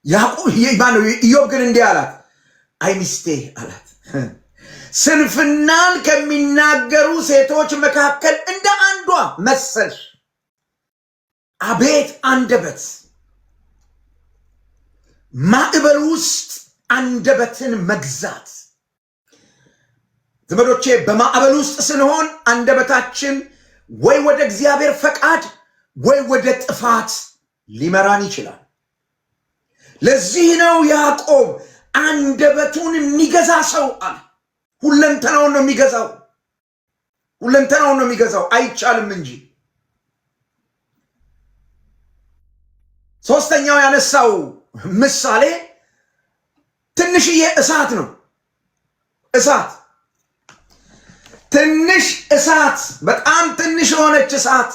ያዕቆብ ማነው? ኢዮብ ግን እንዲህ አላት፣ አይ ሚስቴ አላት፣ ስንፍናን ከሚናገሩ ሴቶች መካከል እንደ አንዷ መሰልሽ። አቤት አንደበት! ማዕበል ውስጥ አንደበትን መግዛት። ዘመዶቼ፣ በማዕበል ውስጥ ስንሆን አንደበታችን ወይ ወደ እግዚአብሔር ፈቃድ ወይ ወደ ጥፋት ሊመራን ይችላል። ለዚህ ነው ያዕቆብ አንደበቱን የሚገዛ ሰው አለ። ሁለንተናውን ነው የሚገዛው። ሁለንተናውን ነው የሚገዛው፣ አይቻልም እንጂ። ሶስተኛው ያነሳው ምሳሌ ትንሽዬ እሳት ነው። እሳት፣ ትንሽ እሳት፣ በጣም ትንሽ የሆነች እሳት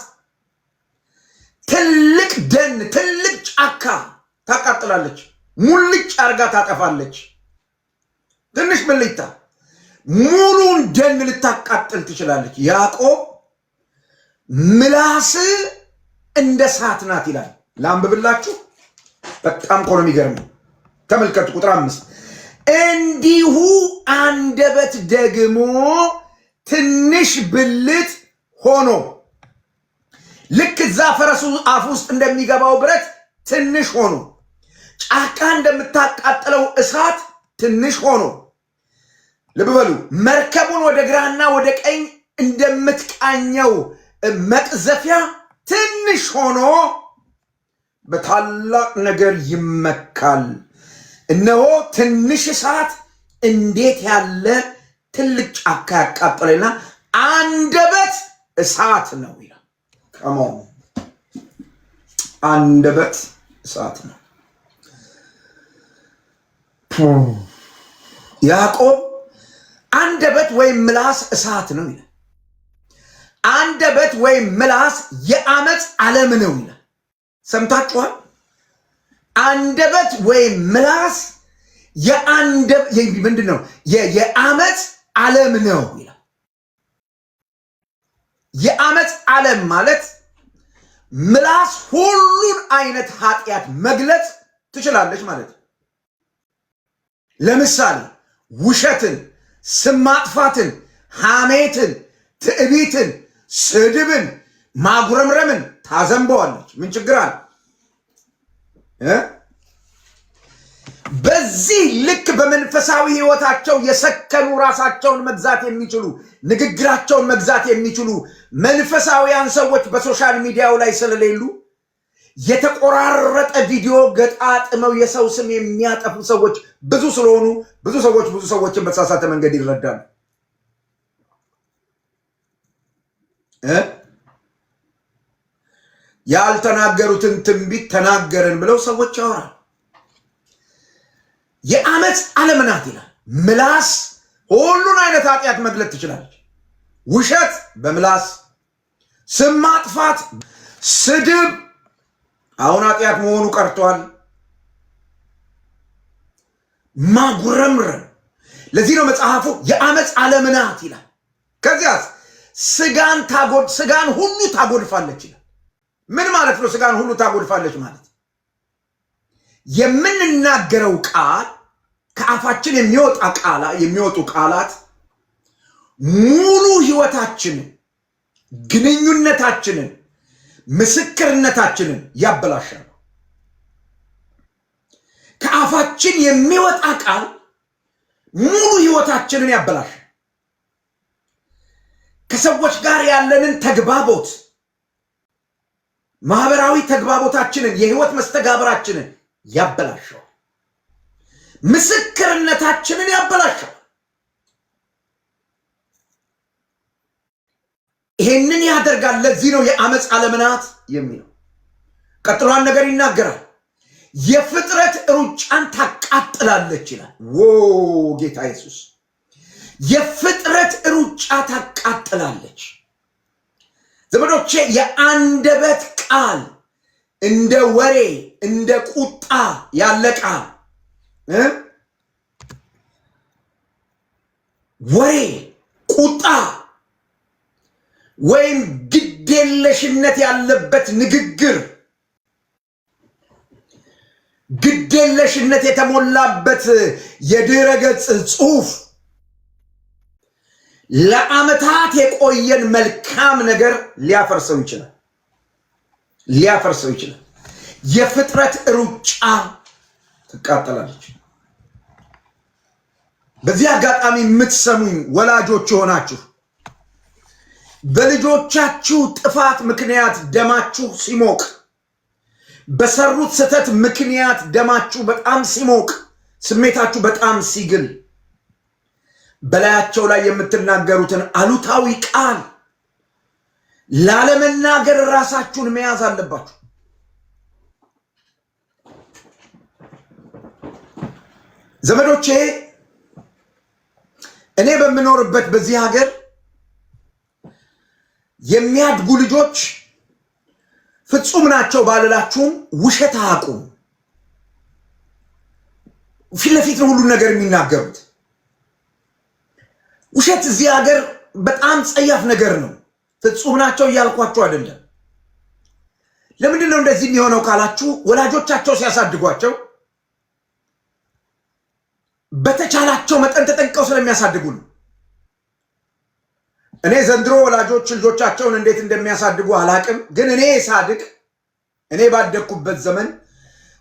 ትልቅ ደን፣ ትልቅ ጫካ ታቃጥላለች፣ ሙልጭ አርጋ ታጠፋለች። ትንሽ ብልጭታ ሙሉን ደን ልታቃጥል ትችላለች። ያዕቆብ ምላስ እንደ እሳት ናት ይላል። ላንብብላችሁ። በጣም እኮ ነው የሚገርመው። ተመልከቱ ቁጥር 5፣ እንዲሁ አንደበት ደግሞ ትንሽ ብልት ሆኖ፣ ልክ እዛ ፈረሱ አፍ ውስጥ እንደሚገባው ብረት ትንሽ ሆኖ፣ ጫካ እንደምታቃጥለው እሳት ትንሽ ሆኖ፣ ልብ በሉ፣ መርከቡን ወደ ግራና ወደ ቀኝ እንደምትቃኘው መቅዘፊያ ትንሽ ሆኖ በታላቅ ነገር ይመካል። እነሆ ትንሽ እሳት እንዴት ያለ ትልቅ ጫካ ያቃጥላልና አንደበት እሳት ነው ይላል። Come on፣ አንደበት እሳት ነው። ያዕቆብ አንደበት ወይም ምላስ እሳት ነው ይላል። አንደበት ወይም ምላስ የአመፅ ዓለም ነው ይላል። ሰምታችኋል? አንደበት ወይም ምላስ ምንድን ነው? የአመፅ ዓለም ነው ይላል። የአመፅ ዓለም ማለት ምላስ ሁሉን አይነት ኃጢአት መግለጽ ትችላለች ማለት ነው። ለምሳሌ ውሸትን፣ ስም ማጥፋትን፣ ሐሜትን፣ ትዕቢትን፣ ስድብን፣ ማጉረምረምን ታዘንበዋለች። ምን ችግር አለ? በዚህ ልክ በመንፈሳዊ ሕይወታቸው የሰከኑ፣ ራሳቸውን መግዛት የሚችሉ፣ ንግግራቸውን መግዛት የሚችሉ መንፈሳዊያን ሰዎች በ social media ው ላይ ስለሌሉ የተቆራረጠ ቪዲዮ ገጣጥመው የሰው ስም የሚያጠፉ ሰዎች ብዙ ስለሆኑ ብዙ ሰዎች ብዙ ሰዎችን በተሳሳተ መንገድ ይረዳሉ። ያልተናገሩትን ትንቢት ተናገርን ብለው ሰዎች ያወራል። የአመፅ ዓለም ናት ይላል። ምላስ ሁሉን አይነት ኃጢአት መግለጥ ትችላለች። ውሸት በምላስ፣ ስም ማጥፋት፣ ስድብ አሁን ኃጢአት መሆኑ ቀርቷል። ማጉረምረም። ለዚህ ነው መጽሐፉ የአመፅ ዓለም ናት ይላል። ከዚያስ ስጋን ሁሉ ታጎድፋለች ይላል። ምን ማለት ነው? ስጋን ሁሉ ታጎድፋለች ማለት የምንናገረው ቃል፣ ከአፋችን የሚወጡ ቃላት ሙሉ ህይወታችንን፣ ግንኙነታችንን፣ ምስክርነታችንን ያበላሻሉ። ከአፋችን የሚወጣ ቃል ሙሉ ህይወታችንን ያበላሻል። ከሰዎች ጋር ያለንን ተግባቦት፣ ማህበራዊ ተግባቦታችንን፣ የህይወት መስተጋብራችንን ያበላሸዋል። ምስክርነታችንን ያበላሸዋል። ይሄንን ያደርጋል። ለዚህ ነው የአመፅ ዓለም ናት የሚለው። ቀጥሏን ነገር ይናገራል። የፍጥረት ሩጫን ታቃጥላለች ይላል። ዎ ጌታ ኢየሱስ፣ የፍጥረት ሩጫ ታቃጥላለች። ዘመዶቼ፣ የአንደበት ቃል እንደ ወሬ፣ እንደ ቁጣ ያለ ቃል፣ ወሬ፣ ቁጣ ወይም ግዴለሽነት ያለበት ንግግር ግዴለሽነት የተሞላበት የድረ ገጽ ጽሑፍ ለዓመታት የቆየን መልካም ነገር ሊያፈርሰው ይችላል፣ ሊያፈርሰው ይችላል። የፍጥረት ሩጫ ትቃጠላለች። በዚህ አጋጣሚ የምትሰሙኝ ወላጆች የሆናችሁ በልጆቻችሁ ጥፋት ምክንያት ደማችሁ ሲሞቅ፣ በሰሩት ስህተት ምክንያት ደማችሁ በጣም ሲሞቅ፣ ስሜታችሁ በጣም ሲግል፣ በላያቸው ላይ የምትናገሩትን አሉታዊ ቃል ላለመናገር ራሳችሁን መያዝ አለባችሁ። ዘመዶቼ፣ እኔ በምኖርበት በዚህ ሀገር የሚያድጉ ልጆች ፍጹም ናቸው ባልላችሁም ውሸት አያውቁም። ፊት ለፊት ነው ሁሉን ነገር የሚናገሩት። ውሸት እዚህ ሀገር በጣም ጸያፍ ነገር ነው። ፍጹም ናቸው እያልኳቸው አይደለም። ለምንድን ነው እንደዚህ የሚሆነው ካላችሁ ወላጆቻቸው ሲያሳድጓቸው በተቻላቸው መጠን ተጠንቀው ስለሚያሳድጉ ነው። እኔ ዘንድሮ ወላጆች ልጆቻቸውን እንዴት እንደሚያሳድጉ አላቅም፣ ግን እኔ ሳድግ፣ እኔ ባደግኩበት ዘመን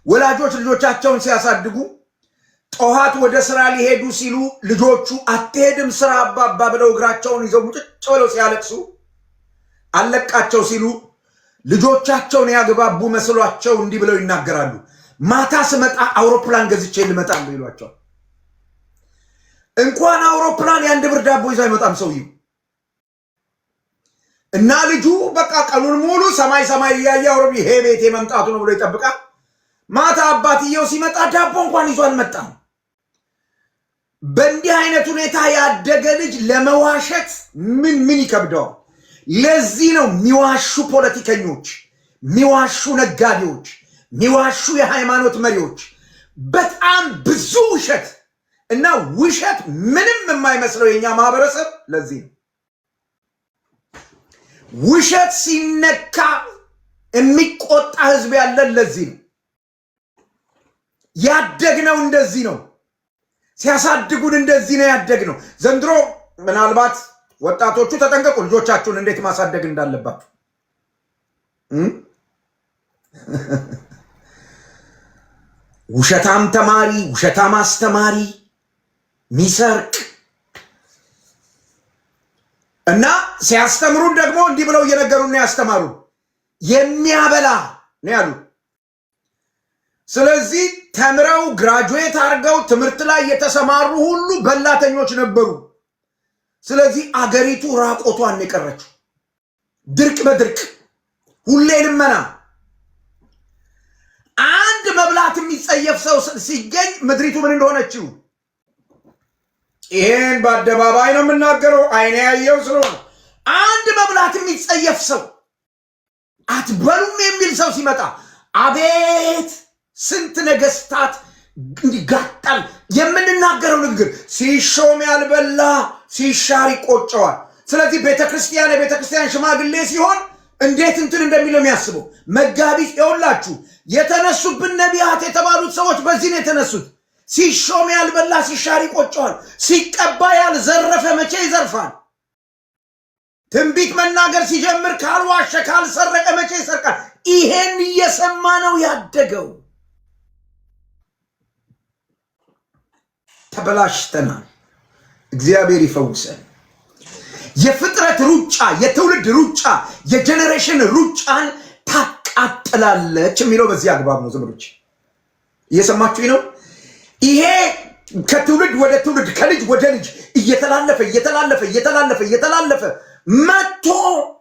ወላጆች ልጆቻቸውን ሲያሳድጉ ጠዋት ወደ ስራ ሊሄዱ ሲሉ ልጆቹ አትሄድም ስራ አባባ ብለው እግራቸውን ይዘው ሙጭጭ ብለው ሲያለቅሱ አለቃቸው ሲሉ ልጆቻቸውን ያግባቡ መስሏቸው እንዲህ ብለው ይናገራሉ። ማታ ስመጣ አውሮፕላን ገዝቼ ልመጣለሁ ይሏቸዋል። እንኳን አውሮፕላን የአንድ ብር ዳቦ ይዞ አይመጣም ሰውዬው። እና ልጁ በቃ ቀኑን ሙሉ ሰማይ ሰማይ እያየ አውሮ ይሄ ቤቴ መምጣቱ ነው ብሎ ይጠብቃል። ማታ አባትየው ሲመጣ ዳቦ እንኳን ይዞ አልመጣም። በእንዲህ አይነት ሁኔታ ያደገ ልጅ ለመዋሸት ምን ምን ይከብደዋል? ለዚህ ነው የሚዋሹ ፖለቲከኞች፣ የሚዋሹ ነጋዴዎች፣ የሚዋሹ የሃይማኖት መሪዎች በጣም ብዙ ውሸት እና ውሸት ምንም የማይመስለው የኛ ማህበረሰብ። ለዚህ ነው ውሸት ሲነካ የሚቆጣ ህዝብ ያለን። ለዚህ ነው ያደግነው። እንደዚህ ነው ሲያሳድጉን፣ እንደዚህ ነው ያደግነው። ዘንድሮ ምናልባት ወጣቶቹ ተጠንቀቁ፣ ልጆቻችሁን እንዴት ማሳደግ እንዳለባችሁ። ውሸታም ተማሪ፣ ውሸታም አስተማሪ፣ ሚሰርቅ እና ሲያስተምሩን ደግሞ እንዲህ ብለው እየነገሩን ነው ያስተማሩን። የሚያበላ ነው ያሉ። ስለዚህ ተምረው graduate አድርገው ትምህርት ላይ የተሰማሩ ሁሉ በላተኞች ነበሩ። ስለዚህ አገሪቱ ራቆቷን የቀረችው ድርቅ በድርቅ ሁሌ ልመና። አንድ መብላት የሚጸየፍ ሰው ሲገኝ ምድሪቱ ምን እንደሆነችው ይሄን በአደባባይ ነው የምናገረው፣ አይኔ ያየው ስለሆነ። አንድ መብላት የሚጸየፍ ሰው፣ አትበሉም የሚል ሰው ሲመጣ አቤት ስንት ነገስታት እንዲጋጣል። የምንናገረው ንግግር ሲሾም ያልበላ ሲሻር ይቆጨዋል። ስለዚህ ቤተክርስቲያን የቤተክርስቲያን ሽማግሌ ሲሆን እንዴት እንትን እንደሚለው የሚያስበው መጋቢ ይኸውላችሁ፣ የተነሱብን ነቢያት የተባሉት ሰዎች በዚህ ነው የተነሱት። ሲሾም ያልበላ ሲሻር ይቆጨዋል። ሲቀባ ያልዘረፈ መቼ ይዘርፋል? ትንቢት መናገር ሲጀምር ካልዋሸ ካልሰረቀ መቼ ይሰርቃል? ይሄን እየሰማ ነው ያደገው። ተበላሽተናል። እግዚአብሔር ይፈውሰን። የፍጥረት ሩጫ፣ የትውልድ ሩጫ፣ የ generation ሩጫን ታቃጥላለች የሚለው በዚህ አግባብ ነው። ዘመዶች እየሰማችሁኝ ነው? ይሄ ከትውልድ ወደ ትውልድ፣ ከልጅ ወደ ልጅ እየተላለፈ እየተላለፈ እየተላለፈ እየተላለፈ መጥቶ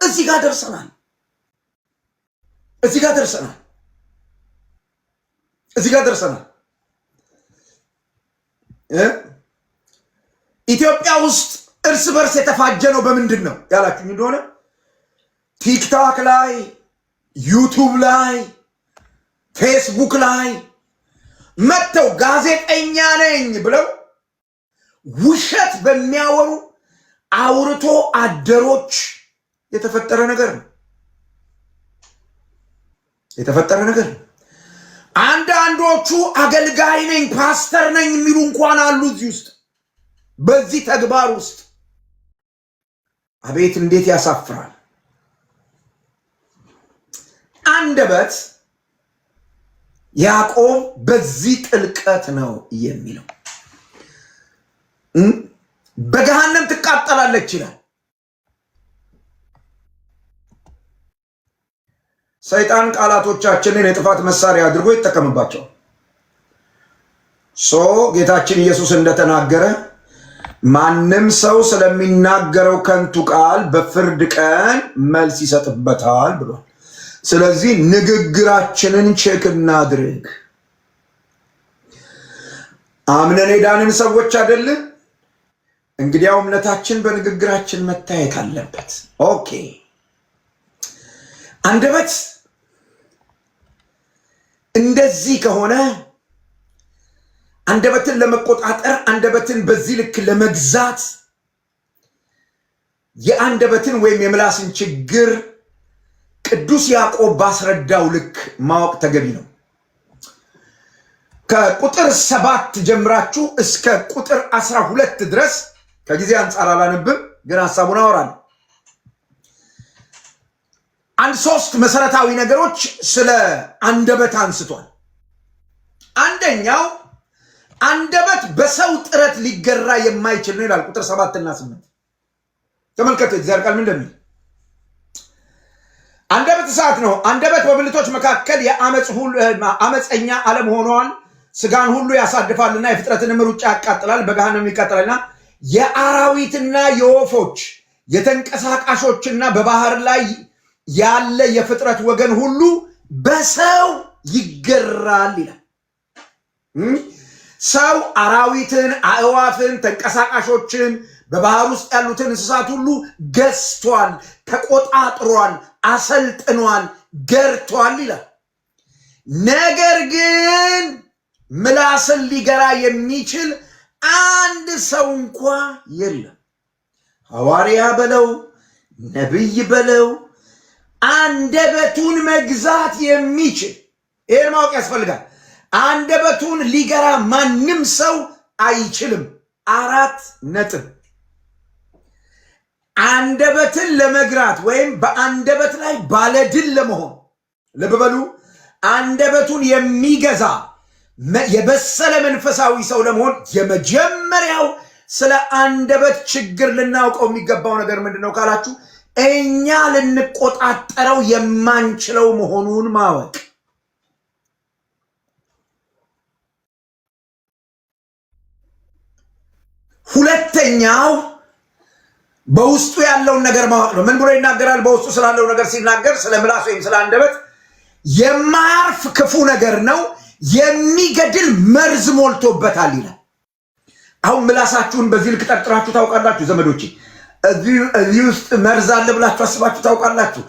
እዚህ ጋር ደርሰናል። እዚህ ጋር ደርሰናል። እዚህ ጋር ደርሰናል። ኢትዮጵያ ውስጥ እርስ በርስ የተፋጀ ነው በምንድን ነው ያላችሁኝ እንደሆነ ቲክቶክ ላይ፣ ዩቱብ ላይ፣ ፌስቡክ ላይ መጥተው ጋዜጠኛ ነኝ ብለው ውሸት በሚያወሩ አውርቶ አደሮች የተፈጠረ ነገር ነው የተፈጠረ ነገር ነው። አንዳንዶቹ አገልጋይ ነኝ ፓስተር ነኝ የሚሉ እንኳን አሉ እዚህ ውስጥ፣ በዚህ ተግባር ውስጥ። አቤት እንዴት ያሳፍራል! አንደበት ያዕቆብ በዚህ ጥልቀት ነው የሚለው። በገሃነም ትቃጠላለች ይላል። ሰይጣን ቃላቶቻችንን የጥፋት መሳሪያ አድርጎ ይጠቀምባቸዋል። So ጌታችን ኢየሱስ እንደተናገረ ማንም ሰው ስለሚናገረው ከንቱ ቃል በፍርድ ቀን መልስ ይሰጥበታል ብሏል። ስለዚህ ንግግራችንን check እናድርግ። አምነን የዳንን ሰዎች አይደል? እንግዲያው እምነታችን በንግግራችን መታየት አለበት። Okay፣ አንደበት እንደዚህ ከሆነ አንደበትን ለመቆጣጠር፣ አንደበትን በዚህ ልክ ለመግዛት፣ የአንደበትን ወይም የምላስን ችግር ቅዱስ ያዕቆብ ባስረዳው ልክ ማወቅ ተገቢ ነው። ከቁጥር 7 ጀምራችሁ እስከ ቁጥር 12 ድረስ ከጊዜ አንጻር አላነብም፣ ግን ሀሳቡን አወራለሁ። አንድ ሶስት መሰረታዊ ነገሮች ስለ አንደበት አንስቷል። አንደኛው አንደበት በሰው ጥረት ሊገራ የማይችል ነው ይላል። ቁጥር 7 እና 8 ተመልከቱ። እግዚአብሔር ቃል ምን እንደሚል። አንደበት እሳት ነው። አንደበት በብልቶች መካከል የአመፀኛ ዓለም ሆኗል። ስጋን ሁሉ ያሳድፋልና የፍጥረትንም ሩጫ ያቃጥላል፣ በገሃነም ይቃጠላልና። የአራዊትና የወፎች የተንቀሳቃሾችና በባህር ላይ ያለ የፍጥረት ወገን ሁሉ በሰው ይገራል ይላል። ሰው አራዊትን፣ አእዋፍን፣ ተንቀሳቃሾችን፣ በባህር ውስጥ ያሉትን እንስሳት ሁሉ ገዝቷል፣ ተቆጣጥሯል፣ አሰልጥኗል፣ ገርቷል ይላል። ነገር ግን ምላስን ሊገራ የሚችል አንድ ሰው እንኳ የለም። ሐዋርያ በለው ነቢይ በለው አንደበቱን መግዛት የሚችል፣ ይህን ማወቅ ያስፈልጋል። አንደበቱን ሊገራ ማንም ሰው አይችልም። አራት ነጥብ። አንደበትን ለመግራት ወይም በአንደበት ላይ ባለድል ለመሆን፣ ልብ በሉ፣ አንደበቱን የሚገዛ የበሰለ መንፈሳዊ ሰው ለመሆን የመጀመሪያው ስለ አንደበት ችግር ልናውቀው የሚገባው ነገር ምንድን ነው ካላችሁ፣ እኛ ልንቆጣጠረው የማንችለው መሆኑን ማወቅ። ሁለተኛው በውስጡ ያለውን ነገር ማወቅ ነው። ምን ብሎ ይናገራል? በውስጡ ስላለው ነገር ሲናገር ስለ ምላስ ወይም ስለ አንደበት የማያርፍ ክፉ ነገር ነው፣ የሚገድል መርዝ ሞልቶበታል ይላል። አሁን ምላሳችሁን በዚህ ልክ ጠርጥራችሁ ታውቃላችሁ ዘመዶቼ? እዚህ ውስጥ መርዝ አለ ብላችሁ አስባችሁ ታውቃላችሁ?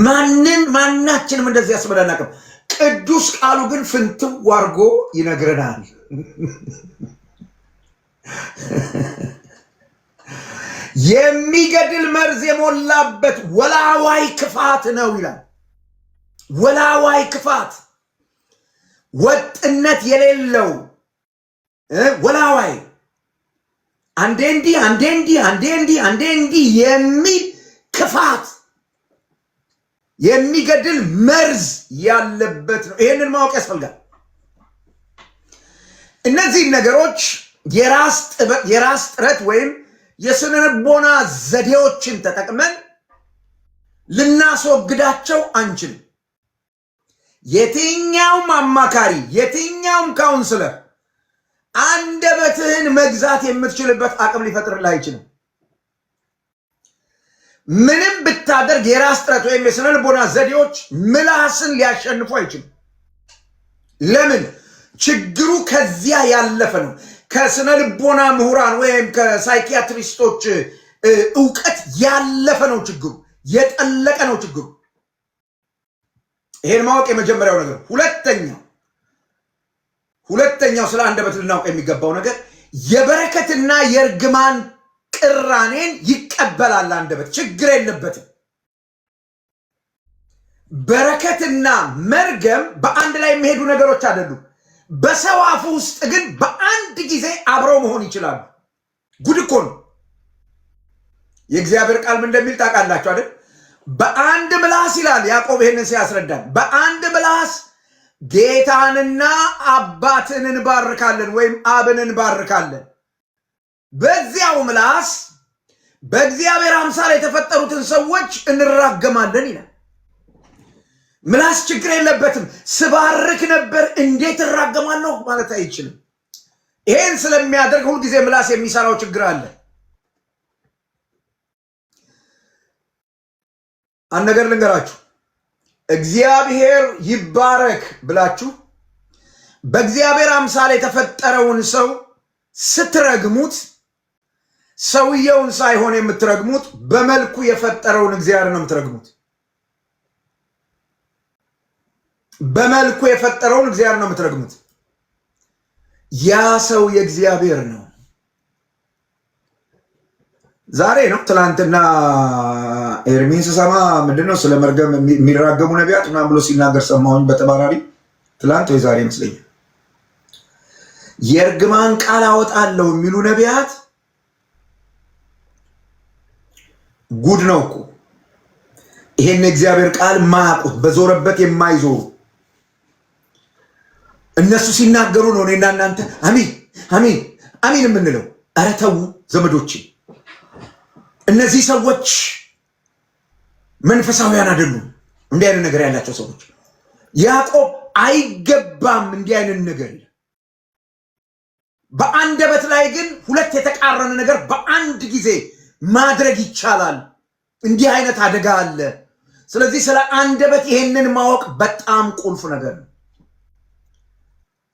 ማንን ማናችንም እንደዚህ አስበን አናውቅም። ቅዱስ ቃሉ ግን ፍንትው አድርጎ ይነግረናል። የሚገድል መርዝ የሞላበት ወላዋይ ክፋት ነው ይላል። ወላዋይ ክፋት፣ ወጥነት የሌለው ወላዋይ፣ አንዴ እንዲህ፣ አንዴ እንዲህ፣ አንዴ እንዲህ፣ አንዴ እንዲህ የሚል ክፋት፣ የሚገድል መርዝ ያለበት ነው። ይሄንን ማወቅ ያስፈልጋል። እነዚህን ነገሮች የራስ ጥረት ወይም የስነ ልቦና ዘዴዎችን ተጠቅመን ልናስወግዳቸው አንችልም። የትኛውም አማካሪ፣ የትኛውም counselor አንደበትህን መግዛት የምትችልበት አቅም ሊፈጥርልህ አይችልም። ምንም ብታደርግ የራስ ጥረት ወይም የስነ ልቦና ዘዴዎች ምላስን ሊያሸንፉ አይችሉም። ለምን? ችግሩ ከዚያ ያለፈ ነው። ከስነ ልቦና ምሁራን ወይም ከ psychiatrist ኦች እውቀት ያለፈ ነው ችግሩ፣ የጠለቀ ነው ችግሩ። ይሄን ማወቅ የመጀመሪያው ነገር። ሁለተኛው ስለ አንደበት ልናውቅ የሚገባው ነገር የበረከትና የእርግማን ቅራኔን ይቀበላል። አንደበት ችግር የለበትም። በረከትና መርገም በአንድ ላይ የሚሄዱ ነገሮች አይደሉም። በሰው አፍ ውስጥ ግን በአንድ ጊዜ አብረው መሆን ይችላሉ። ጉድ እኮ ነው። የእግዚአብሔር ቃል ምን እንደሚል ታውቃላችሁ አይደል? በአንድ ምላስ ይላል ያዕቆብ ይሄንን ሲያስረዳን፣ በአንድ ምላስ ጌታንና አባትን እንባርካለን ወይም አብን እንባርካለን። በዚያው ምላስ በእግዚአብሔር አምሳል የተፈጠሩትን ሰዎች እንራገማለን ይላል። ምላስ ችግር የለበትም። ስባርክ ነበር እንዴት እራገማለሁ ማለት አይችልም። ይሄን ስለሚያደርግ ሁልጊዜ ምላስ የሚሰራው ችግር አለ። አንድ ነገር ልንገራችሁ። እግዚአብሔር ይባረክ ብላችሁ በእግዚአብሔር አምሳል የተፈጠረውን ሰው ስትረግሙት ሰውየውን ሳይሆን የምትረግሙት በመልኩ የፈጠረውን እግዚአብሔር ነው የምትረግሙት። በመልኩ የፈጠረውን እግዚአብሔር ነው የምትረግሙት። ያ ሰው የእግዚአብሔር ነው። ዛሬ ነው ትናንትና ኤርሚን ስሰማ ምንድነው ስለ መርገም የሚራገሙ ነቢያት ምናምን ብሎ ሲናገር ሰማሁኝ። በተባራሪ ትላንት ወይ ዛሬ ይመስለኛል። የእርግማን ቃል አወጣለሁ የሚሉ ነቢያት ጉድ ነው እኮ። ይሄን የእግዚአብሔር ቃል የማያውቁት በዞረበት የማይዞሩ እነሱ ሲናገሩ ነው እኔና እናንተ አሚን አሚን አሚን የምንለው። ኧረ ተዉ ዘመዶቼ፣ እነዚህ ሰዎች መንፈሳውያን አይደሉም። እንዲህ አይነት ነገር ያላቸው ሰዎች ያዕቆብ አይገባም እንዲህ አይነት ነገር። በአንደበት ላይ ግን ሁለት የተቃረነ ነገር በአንድ ጊዜ ማድረግ ይቻላል። እንዲህ አይነት አደጋ አለ። ስለዚህ ስለ አንደበት ይሄንን ማወቅ በጣም ቁልፍ ነገር ነው።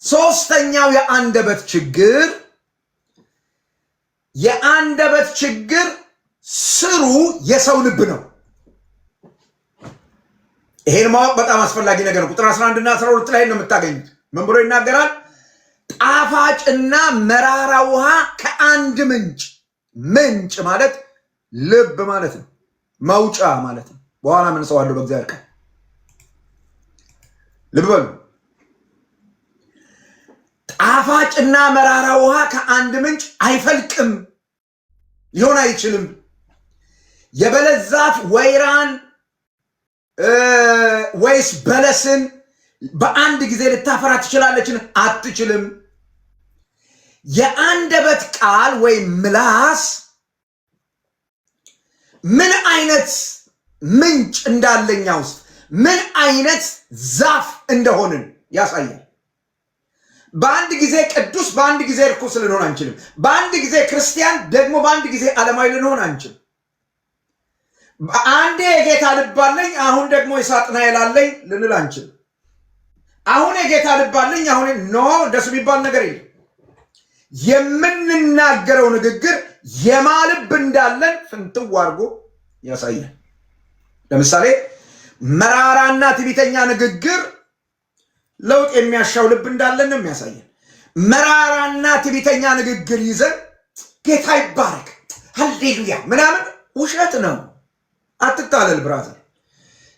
ሶስተኛው የአንደበት ችግር የአንደበት ችግር ስሩ የሰው ልብ ነው። ይሄን ማወቅ በጣም አስፈላጊ ነገር ነው። ቁጥር 11 እና 12 ላይ ነው የምታገኙት። ምን ብሎ ይናገራል? ጣፋጭና መራራ ውሃ ከአንድ ምንጭ። ምንጭ ማለት ልብ ማለት ነው፣ መውጫ ማለት ነው። በኋላ ምን ሰዋለሁ በእግዚአብሔር ቃል። ልብ በሉ። ጣፋጭና መራራ ውሃ ከአንድ ምንጭ አይፈልቅም፣ ሊሆን አይችልም። የበለስ ዛፍ ወይራን ወይስ በለስን በአንድ ጊዜ ልታፈራ ትችላለችን? አትችልም። የአንደበት ቃል ወይም ምላስ ምን አይነት ምንጭ እንዳለኛ ውስጥ ምን አይነት ዛፍ እንደሆንን ያሳያል። በአንድ ጊዜ ቅዱስ፣ በአንድ ጊዜ ርኩስ ልንሆን አንችልም። በአንድ ጊዜ ክርስቲያን ደግሞ በአንድ ጊዜ ዓለማዊ ልንሆን አንችልም። አንዴ የጌታ ልብ አለኝ አሁን ደግሞ የሳጥናኤል አለኝ ልንል አንችልም። አሁን የጌታ ልብ አለኝ አሁን no፣ እንደሱ የሚባል ነገር የለም። የምንናገረው ንግግር የማልብ እንዳለን ፍንትው አድርጎ ያሳያል። ለምሳሌ መራራና ትዕቢተኛ ንግግር ለውጥ የሚያሻው ልብ እንዳለን ነው የሚያሳየን። መራራና ትዕቢተኛ ንግግር ይዘን ጌታ ይባረክ ሃሌሉያ ምናምን ውሸት ነው። አትታለል brother።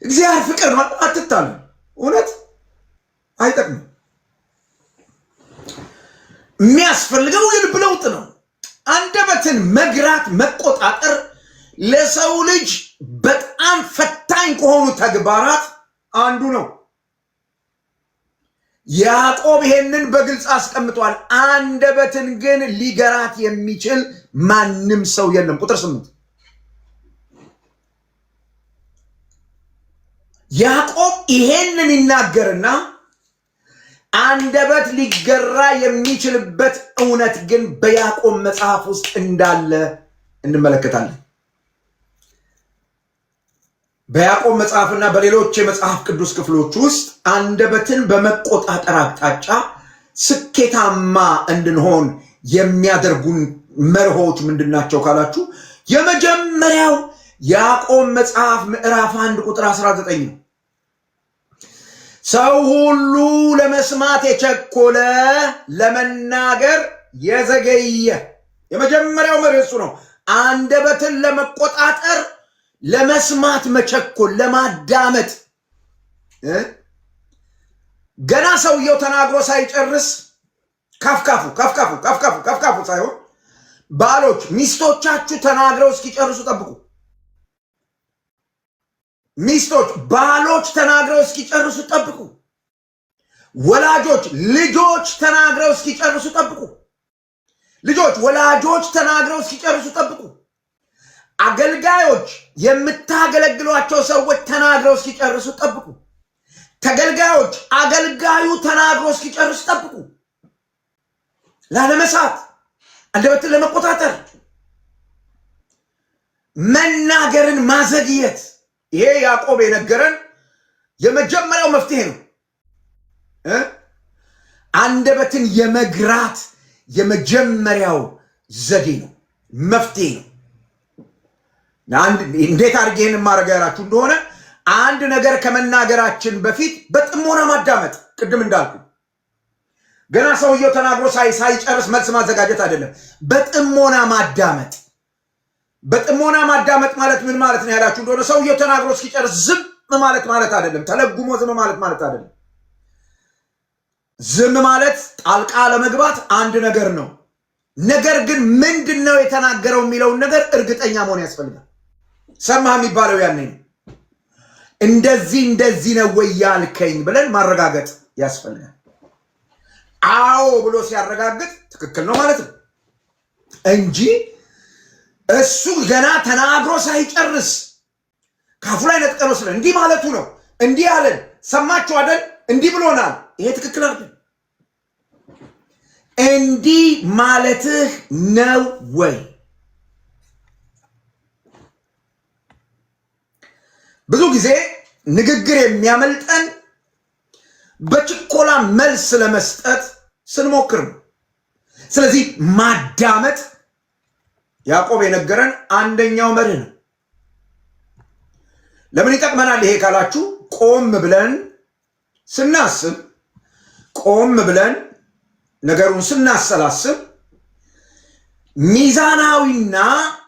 እግዚአብሔር ፍቅር ነው። አትታለል። እውነት አይጠቅምም። የሚያስፈልገው የልብ ለውጥ ነው። አንደበትን መግራት መቆጣጠር ለሰው ልጅ በጣም ፈታኝ ከሆኑ ተግባራት አንዱ ነው። ያዕቆብ ይሄንን በግልጽ አስቀምጧል። አንደበትን ግን ሊገራት የሚችል ማንም ሰው የለም። ቁጥር 8 ያዕቆብ ይሄንን ይናገርና አንደበት ሊገራ የሚችልበት እውነት ግን በያዕቆብ መጽሐፍ ውስጥ እንዳለ እንመለከታለን። በያዕቆብ መጽሐፍና በሌሎች የመጽሐፍ ቅዱስ ክፍሎች ውስጥ አንደበትን በመቆጣጠር አቅጣጫ ስኬታማ እንድንሆን የሚያደርጉን መርሆች ምንድናቸው ካላችሁ የመጀመሪያው ያዕቆብ መጽሐፍ ምዕራፍ 1 ቁጥር 19 ነው። ሰው ሁሉ ለመስማት የቸኮለ ለመናገር የዘገየ። የመጀመሪያው መርህ እሱ ነው። አንደበትን ለመቆጣጠር ለመስማት መቸኮል፣ ለማዳመጥ። ገና ሰውየው ተናግሮ ሳይጨርስ ካፍካፉ ካፍካፉ ካፍካፉ ካፍካፉ ሳይሆን ባሎች ሚስቶቻችሁ ተናግረው እስኪጨርሱ ጠብቁ። ሚስቶች ባሎች ተናግረው እስኪጨርሱ ጠብቁ። ወላጆች ልጆች ተናግረው እስኪጨርሱ ጠብቁ። ልጆች ወላጆች ተናግረው እስኪጨርሱ ጠብቁ። አገልጋዮች የምታገለግሏቸው ሰዎች ተናግረው እስኪጨርሱ ጠብቁ። ተገልጋዮች አገልጋዩ ተናግሮ እስኪጨርስ ጠብቁ። ላለመሳት፣ አንደበትን ለመቆጣጠር፣ መናገርን ማዘግየት። ይሄ ያዕቆብ የነገረን የመጀመሪያው መፍትሄ ነው። አንደበትን የመግራት የመጀመሪያው ዘዴ ነው፣ መፍትሄ ነው። እንዴት አድርጌ ይህን ማድረግ ያላችሁ እንደሆነ አንድ ነገር ከመናገራችን በፊት በጥሞና ማዳመጥ። ቅድም እንዳልኩ ገና ሰውየው ተናግሮ ሳይጨርስ መልስ ማዘጋጀት አይደለም፣ በጥሞና ማዳመጥ። በጥሞና ማዳመጥ ማለት ምን ማለት ነው ያላችሁ እንደሆነ ሰውየው ተናግሮ እስኪጨርስ ዝም ማለት ማለት አይደለም። ተለጉሞ ዝም ማለት ማለት አይደለም። ዝም ማለት ጣልቃ ለመግባት አንድ ነገር ነው። ነገር ግን ምንድን ነው የተናገረው የሚለውን ነገር እርግጠኛ መሆን ያስፈልጋል። ሰማህ የሚባለው ያኔ ነው። እንደዚህ እንደዚህ ነው ወይ ያልከኝ ብለን ማረጋገጥ ያስፈልጋል። አዎ ብሎ ሲያረጋግጥ ትክክል ነው ማለት ነው እንጂ እሱ ገና ተናግሮ ሳይጨርስ ካፉ ላይ ነጥቀነው ስለ እንዲህ ማለቱ ነው እንዲህ አለን ሰማችሁ አይደል እንዲህ ብሎናል፣ ይሄ ትክክል አይደል። እንዲህ ማለትህ ነው ወይ? ብዙ ጊዜ ንግግር የሚያመልጠን በችኮላ መልስ ለመስጠት ስንሞክር ነው። ስለዚህ ማዳመጥ ያዕቆብ የነገረን አንደኛው መርህ ነው። ለምን ይጠቅመናል ይሄ ካላችሁ፣ ቆም ብለን ስናስብ፣ ቆም ብለን ነገሩን ስናሰላስብ ሚዛናዊና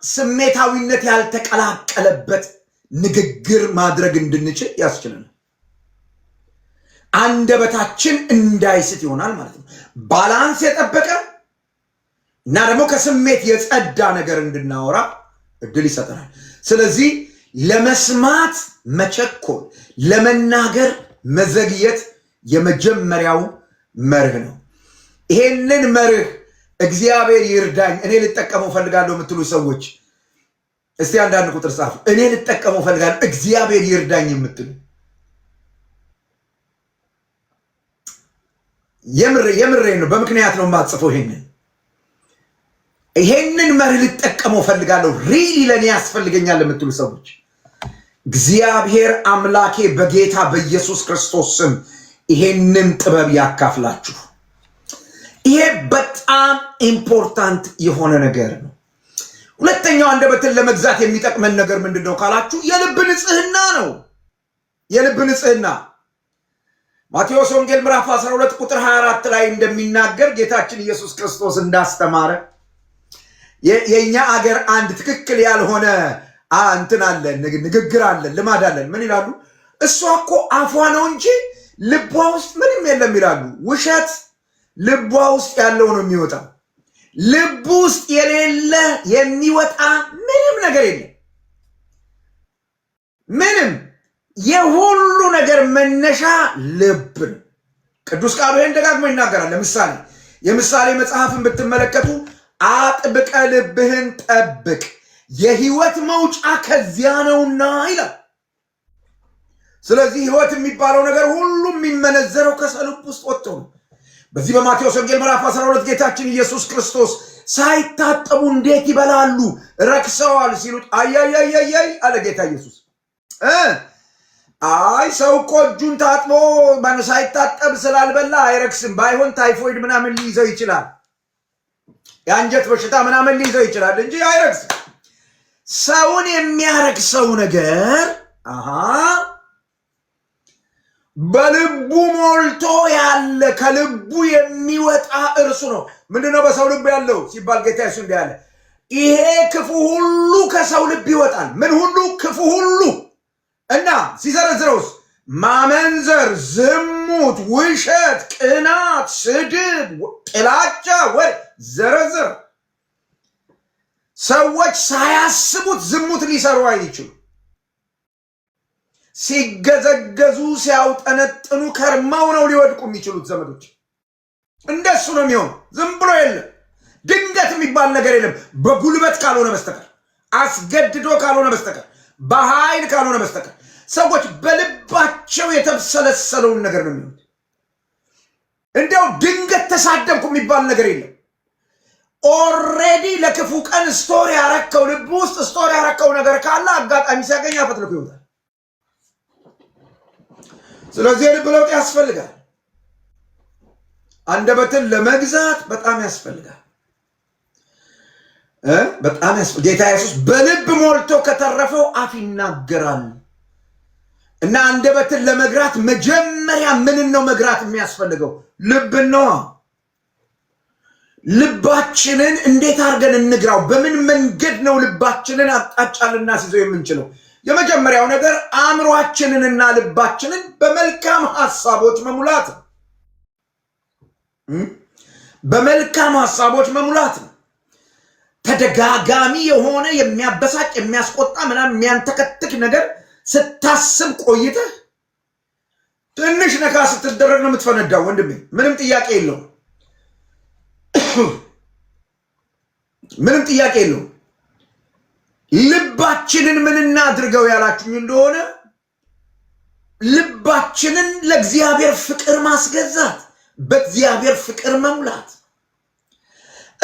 ስሜታዊነት ያልተቀላቀለበት ንግግር ማድረግ እንድንችል ያስችለናል። አንደበታችን እንዳይስት ይሆናል ማለት ነው። Balance የጠበቀ እና ደግሞ ከስሜት የጸዳ ነገር እንድናወራ እድል ይሰጠናል። ስለዚህ ለመስማት መቸኮል፣ ለመናገር መዘግየት የመጀመሪያው መርህ ነው። ይሄንን መርህ እግዚአብሔር ይርዳኝ እኔ ልጠቀመው ፈልጋለሁ የምትሉ ሰዎች እስቲ አንዳንድ ቁጥር ጻፉ። እኔ ልጠቀመው ፈልጋለሁ እግዚአብሔር ይርዳኝ የምትሉ የምሬ ነው። በምክንያት ነው የማጽፈው። ይሄንን መርህ ልጠቀመው ፈልጋለሁ really ለእኔ ያስፈልገኛል የምትሉ ሰዎች እግዚአብሔር አምላኬ በጌታ በኢየሱስ ክርስቶስ ስም ይሄንን ጥበብ ያካፍላችሁ። ይሄ በጣም important የሆነ ነገር ነው። ሁለተኛው አንደበትን ለመግዛት የሚጠቅመን ነገር ምንድን ነው ካላችሁ የልብ ንጽህና ነው። የልብ ንጽህና ማቴዎስ ወንጌል ምዕራፍ 12 ቁጥር 24 ላይ እንደሚናገር ጌታችን ኢየሱስ ክርስቶስ እንዳስተማረ የእኛ አገር አንድ ትክክል ያልሆነ እንትን አለን፣ ንግግር አለን፣ ልማድ አለን። ምን ይላሉ? እሷ እኮ አፏ ነው እንጂ ልቧ ውስጥ ምንም የለም ይላሉ። ውሸት። ልቧ ውስጥ ያለው ነው የሚወጣው። ልቡ ውስጥ የሌለ የሚወጣ ምንም ነገር የለም። ምንም የሁሉ ነገር መነሻ ልብ ነው። ቅዱስ ቃሉ ይህን ደጋግሞ ይናገራል። ለምሳሌ የምሳሌ መጽሐፍን ብትመለከቱ አጥብቀ ልብህን ጠብቅ የህይወት መውጫ ከዚያ ነውና ይላል። ስለዚህ ህይወት የሚባለው ነገር ሁሉ የሚመነዘረው ከሰው ልብ ውስጥ ወጥቶ ነው። በዚህ በማቴዎስ ወንጌል ምዕራፍ 12 ጌታችን ኢየሱስ ክርስቶስ ሳይታጠቡ እንዴት ይበላሉ ረክሰዋል ሲሉት አያያያያይ አለ ጌታ ኢየሱስ። አይ ሰው እኮ እጁን ታጥቦ ሳይታጠብ ስላልበላ አይረክስም። ባይሆን ታይፎይድ ምናምን ሊይዘው ይችላል፣ የአንጀት በሽታ ምናምን ሊይዘው ይችላል እንጂ አይረክስም። ሰውን የሚያረክሰው ነገር አሃ በልቡ ሞልቶ ያለ ከልቡ የሚወጣ እርሱ ነው። ምንድነው በሰው ልብ ያለው ሲባል ጌታ ኢየሱስ እንዲህ አለ፣ ይሄ ክፉ ሁሉ ከሰው ልብ ይወጣል። ምን ሁሉ? ክፉ ሁሉ። እና ሲዘረዝረውስ ማመንዘር፣ ዝሙት፣ ውሸት፣ ቅናት፣ ስድብ፣ ጥላቻ፣ ወሬ ዘረዘር። ሰዎች ሳያስቡት ዝሙት ሊሰሩ አይችሉ። ሲገዘገዙ ሲያውጠነጥኑ ከርመው ነው ሊወድቁ የሚችሉት። ዘመዶች እንደሱ ነው የሚሆኑ። ዝም ብሎ የለም፣ ድንገት የሚባል ነገር የለም። በጉልበት ካልሆነ በስተቀር፣ አስገድዶ ካልሆነ በስተቀር፣ በኃይል ካልሆነ በስተቀር ሰዎች በልባቸው የተብሰለሰለውን ነገር ነው የሚሆኑት። እንዲያው ድንገት ተሳደብኩ የሚባል ነገር የለም። Already ለክፉ ቀን store ያረከው፣ ልብ ውስጥ store ያረከው ነገር ካለ አጋጣሚ ሲያገኝ አፈትልኮ ይወጣል። ስለዚህ የልብ ለውጥ ያስፈልጋል። አንደበትን ለመግዛት በጣም ያስፈልጋል። በጣም ያስፈልጋል። ጌታ ኢየሱስ በልብ ሞልቶ ከተረፈው አፍ ይናገራል። እና አንደበትን ለመግራት መጀመሪያ ምንን ነው መግራት የሚያስፈልገው? ልብን ነዋ። ልባችንን እንዴት አድርገን እንግራው? በምን መንገድ ነው ልባችንን አቅጣጫ ልናስይዘው የምንችለው? የመጀመሪያው ነገር አእምሯችንንና ልባችንን በመልካም ሀሳቦች መሙላት ነው። በመልካም ሀሳቦች መሙላት ነው። ተደጋጋሚ የሆነ የሚያበሳጭ፣ የሚያስቆጣ፣ ምናምን የሚያንተከትክ ነገር ስታስብ ቆይተህ ትንሽ ነካ ስትደረግ ነው የምትፈነዳው ወንድሜ። ምንም ጥያቄ የለውም። ምንም ጥያቄ የለውም። ልባችንን ምን እናድርገው ያላችሁኝ እንደሆነ ልባችንን ለእግዚአብሔር ፍቅር ማስገዛት፣ በእግዚአብሔር ፍቅር መሙላት።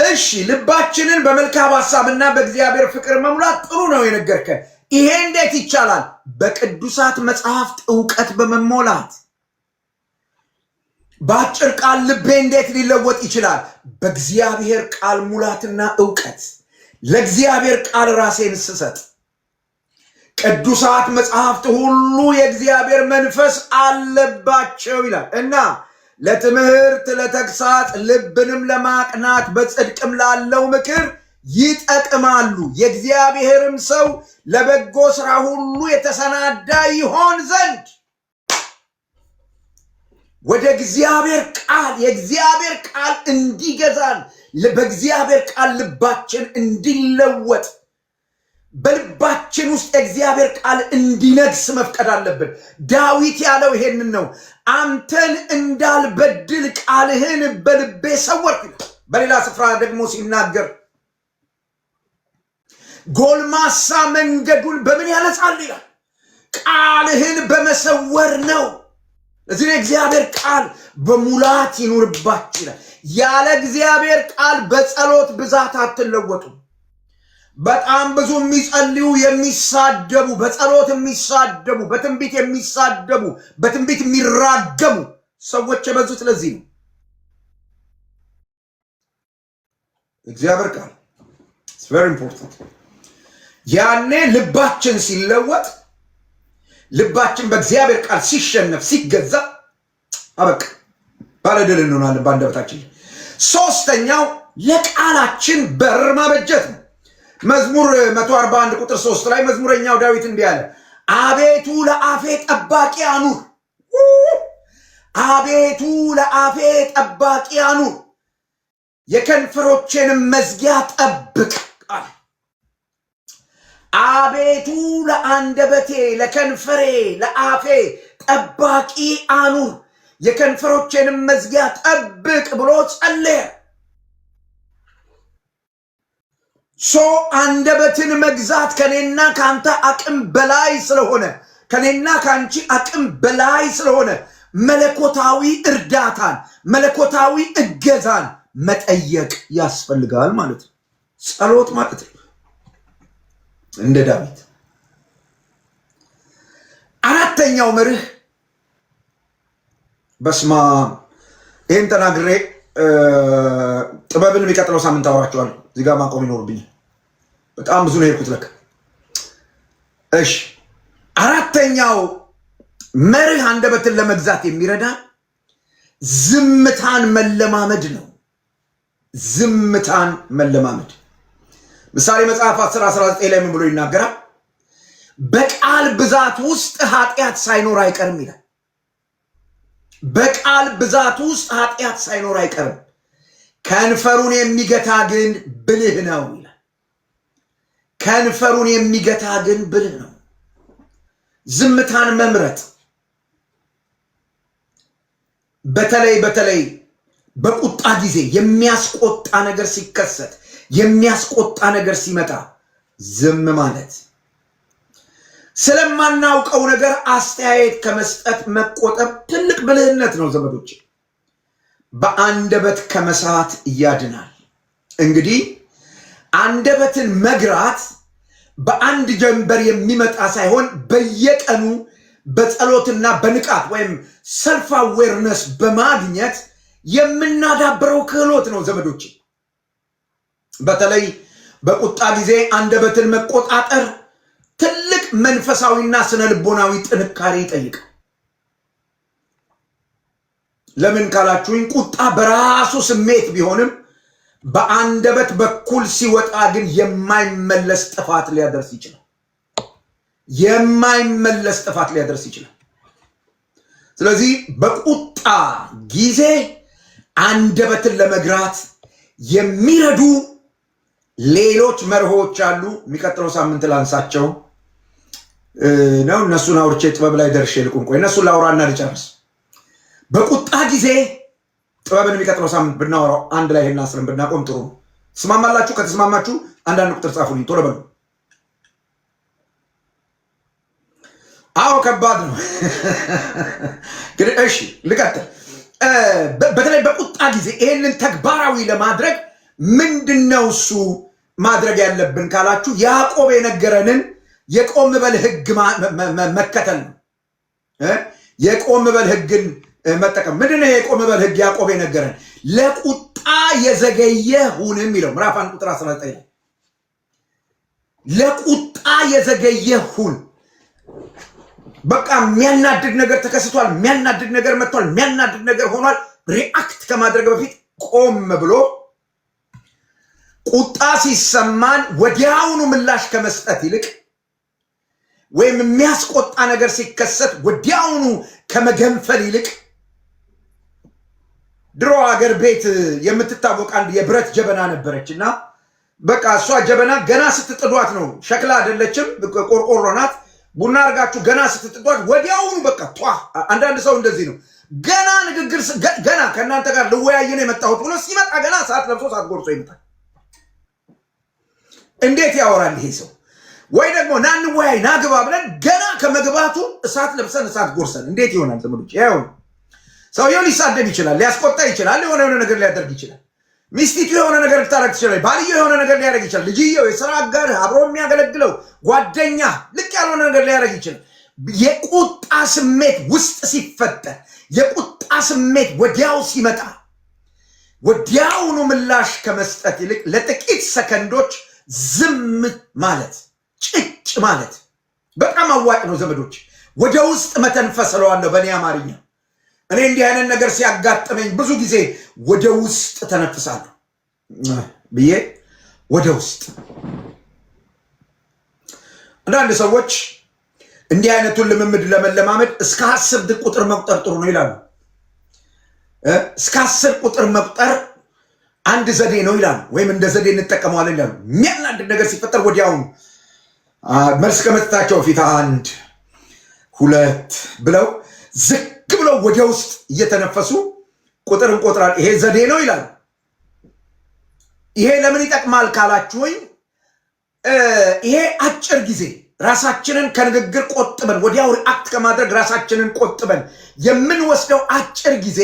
እሺ፣ ልባችንን በመልካም ሀሳብና በእግዚአብሔር ፍቅር መሙላት ጥሩ ነው የነገርከን። ይሄ እንዴት ይቻላል? በቅዱሳት መጽሐፍት እውቀት በመሞላት። በአጭር ቃል ልቤ እንዴት ሊለወጥ ይችላል? በእግዚአብሔር ቃል ሙላትና እውቀት፣ ለእግዚአብሔር ቃል ራሴን ስሰጥ። ቅዱሳት መጽሐፍት ሁሉ የእግዚአብሔር መንፈስ አለባቸው ይላል እና ለትምህርት፣ ለተግሳጽ፣ ልብንም ለማቅናት፣ በጽድቅም ላለው ምክር ይጠቅማሉ። የእግዚአብሔርም ሰው ለበጎ ስራ ሁሉ የተሰናዳ ይሆን ዘንድ። ወደ እግዚአብሔር ቃል፣ የእግዚአብሔር ቃል እንዲገዛን፣ በእግዚአብሔር ቃል ልባችን እንዲለወጥ፣ በልባችን ውስጥ የእግዚአብሔር ቃል እንዲነግስ መፍቀድ አለብን። ዳዊት ያለው ይሄንን ነው። አንተን እንዳልበድል ቃልህን በልቤ ሰወርኩ። በሌላ ስፍራ ደግሞ ሲናገር ጎልማሳ መንገዱን በምን ያነጻል ይላል። ቃልህን በመሰወር ነው። እዚህ የእግዚአብሔር ቃል በሙላት ይኑርባችሁ ይላል። ያለ እግዚአብሔር ቃል በጸሎት ብዛት አትለወጡም። በጣም ብዙ የሚጸልዩ የሚሳደቡ፣ በጸሎት የሚሳደቡ፣ በትንቢት የሚሳደቡ፣ በትንቢት የሚራገሙ ሰዎች የበዙት ለዚህ ነው። እግዚአብሔር ቃል very important። ያኔ ልባችን ሲለወጥ፣ ልባችን በእግዚአብሔር ቃል ሲሸነፍ፣ ሲገዛ፣ አበቃ፣ ባለድል እንሆናለን በአንደበታችን። ሶስተኛው ለቃላችን በር ማበጀት ነው። መዝሙር 141 ቁጥር 3 ላይ መዝሙረኛው ዳዊት እንዲህ አለ፣ አቤቱ ለአፌ ጠባቂ አኑር፣ አቤቱ ለአፌ ጠባቂ አኑር፣ የከንፈሮቼንም መዝጊያ ጠብቅ አለ። አቤቱ ለአንደበቴ፣ ለከንፈሬ፣ ለአፌ ጠባቂ አኑር፣ የከንፈሮቼንም መዝጊያ ጠብቅ ብሎ ጸለየ። So አንደበትን መግዛት ከኔና ከአንተ አቅም በላይ ስለሆነ፣ ከኔና ከአንቺ አቅም በላይ ስለሆነ መለኮታዊ እርዳታን፣ መለኮታዊ እገዛን መጠየቅ ያስፈልጋል ማለት ነው። ጸሎት ማለት ነው። እንደ ዳዊት። አራተኛው መርህ፣ በስማ ይህን ተናግሬ ጥበብን የሚቀጥለው ሳምንት አወራቸዋለሁ። እዚህ ጋር ማቆም ይኖርብኛል። በጣም ብዙ ነው የሄድኩት ለካ። እሺ፣ አራተኛው መርህ አንደበትን ለመግዛት የሚረዳ ዝምታን መለማመድ ነው። ዝምታን መለማመድ። ምሳሌ መጽሐፍ 10 19 ላይ ምን ብሎ ይናገራል? በቃል ብዛት ውስጥ ኃጢአት ሳይኖር አይቀርም ይላል። በቃል ብዛት ውስጥ ኃጢአት ሳይኖር አይቀርም፣ ከንፈሩን የሚገታ ግን ብልህ ነው ይላል። ከንፈሩን የሚገታ ግን ብልህ ነው። ዝምታን መምረጥ በተለይ በተለይ በቁጣ ጊዜ የሚያስቆጣ ነገር ሲከሰት፣ የሚያስቆጣ ነገር ሲመጣ ዝም ማለት፣ ስለማናውቀው ነገር አስተያየት ከመስጠት መቆጠብ ትልቅ ብልህነት ነው ዘመዶች። በአንደበት ከመሳት ያድናል። እንግዲህ አንደበትን መግራት በአንድ ጀንበር የሚመጣ ሳይሆን በየቀኑ በጸሎትና በንቃት ወይም self awareness በማግኘት የምናዳብረው ክህሎት ነው ዘመዶች። በተለይ በቁጣ ጊዜ አንደበትን መቆጣጠር ትልቅ መንፈሳዊና ስነ ልቦናዊ ጥንካሬ ይጠይቃል። ለምን ካላችሁኝ ቁጣ በራሱ ስሜት ቢሆንም በአንደበት በኩል ሲወጣ ግን የማይመለስ ጥፋት ሊያደርስ ይችላል። የማይመለስ ጥፋት ሊያደርስ ይችላል። ስለዚህ በቁጣ ጊዜ አንደበትን ለመግራት የሚረዱ ሌሎች መርሆች አሉ። የሚቀጥለው ሳምንት ላንሳቸው ነው። እነሱን አውርቼ ጥበብ ላይ ደርሼ ልቁም። ቆይ እነሱን ላውራና ልጨርስ። በቁጣ ጊዜ ጥበብን የሚቀጥለው ሳምንት ብናወራው አንድ ላይ ይሄን አስረን ብናቆም ጥሩ ነው። ትስማማላችሁ? ከተስማማችሁ አንዳንድ ቁጥር ጻፉልኝ፣ ቶሎ በሉ። አዎ ከባድ ነው ግን እሺ ልቀጥል። በተለይ በቁጣ ጊዜ ይሄንን ተግባራዊ ለማድረግ ምንድነው እሱ ማድረግ ያለብን ካላችሁ ያዕቆብ የነገረንን የቆም በል ሕግ መከተል ነው። የቆም በል ሕግን መጠቀም። ምንድነው የቆም በል ሕግ ያዕቆብ የነገረን? ለቁጣ የዘገየ ሁን የሚለው ምዕራፍ 1 ቁጥር 19 ላይ ለቁጣ የዘገየ ሁን። በቃ የሚያናድድ ነገር ተከስቷል፣ የሚያናድድ ነገር መጥቷል፣ የሚያናድድ ነገር ሆኗል። react ከማድረግ በፊት ቆም ብሎ ቁጣ ሲሰማን ወዲያውኑ ምላሽ ከመስጠት ይልቅ ወይም የሚያስቆጣ ነገር ሲከሰት ወዲያውኑ ከመገንፈል ይልቅ፣ ድሮ አገር ቤት የምትታወቅ አንድ የብረት ጀበና ነበረች እና በቃ እሷ ጀበና ገና ስትጥዷት ነው፣ ሸክላ አይደለችም፣ ቆርቆሮ ናት። ቡና አርጋችሁ ገና ስትጥዷት ወዲያውኑ በቃ ጧ። አንዳንድ ሰው እንደዚህ ነው። ገና ንግግር ገና ከእናንተ ጋር ልወያይ ነው የመጣሁት ብሎ ሲመጣ ገና ሰዓት ለብሶ ሰዓት ጎርሶ ይመጣል። እንዴት ያወራል ይሄ ሰው? ወይ ደግሞ ና እንወያይ ና ግባ ብለን ገና ከመግባቱ እሳት ለብሰን እሳት ጎርሰን እንዴት ይሆናል? ዘመዶች ያው ሰውየው ሊሳደብ ይችላል፣ ሊያስቆጣ ይችላል፣ የሆነ የሆነ ነገር ሊያደርግ ይችላል። ሚስቲቱ የሆነ ነገር ልታደርግ ትችላለች። ባልየው የሆነ ነገር ሊያደርግ ይችላል። ልጅየው፣ የስራ አጋርህ፣ አብሮ የሚያገለግለው ጓደኛ ልክ ያልሆነ ነገር ሊያደርግ ይችላል። የቁጣ ስሜት ውስጥ ሲፈጠር፣ የቁጣ ስሜት ወዲያው ሲመጣ ወዲያውኑ ምላሽ ከመስጠት ይልቅ ለጥቂት ሰከንዶች ዝም ማለት፣ ጭጭ ማለት በጣም አዋጭ ነው ዘመዶች። ወደ ውስጥ መተንፈስ እለዋለሁ በእኔ አማርኛ። እኔ እንዲህ አይነት ነገር ሲያጋጥመኝ ብዙ ጊዜ ወደ ውስጥ ተነፍሳለሁ ብዬ ወደ ውስጥ። አንዳንድ ሰዎች እንዲህ አይነቱን ልምምድ ለመለማመድ እስከ 10 ቁጥር መቁጠር ጥሩ ነው ይላሉ። እስከ 10 ቁጥር መቁጠር አንድ ዘዴ ነው ይላሉ፣ ወይም እንደ ዘዴ እንጠቀመዋለን ይላሉ። የሚያናድድ ነገር ሲፈጠር ወዲያውኑ መልስ ከመስጠታቸው በፊት 1 2 ብለው ዝግ ብለው ወደ ውስጥ እየተነፈሱ ቁጥር እንቆጥራለን። ይሄ ዘዴ ነው ይላሉ። ይሄ ለምን ይጠቅማል ካላችሁኝ፣ ይሄ አጭር ጊዜ ራሳችንን ከንግግር ቆጥበን ወዲያው react ከማድረግ ራሳችንን ቆጥበን የምንወስደው አጭር ጊዜ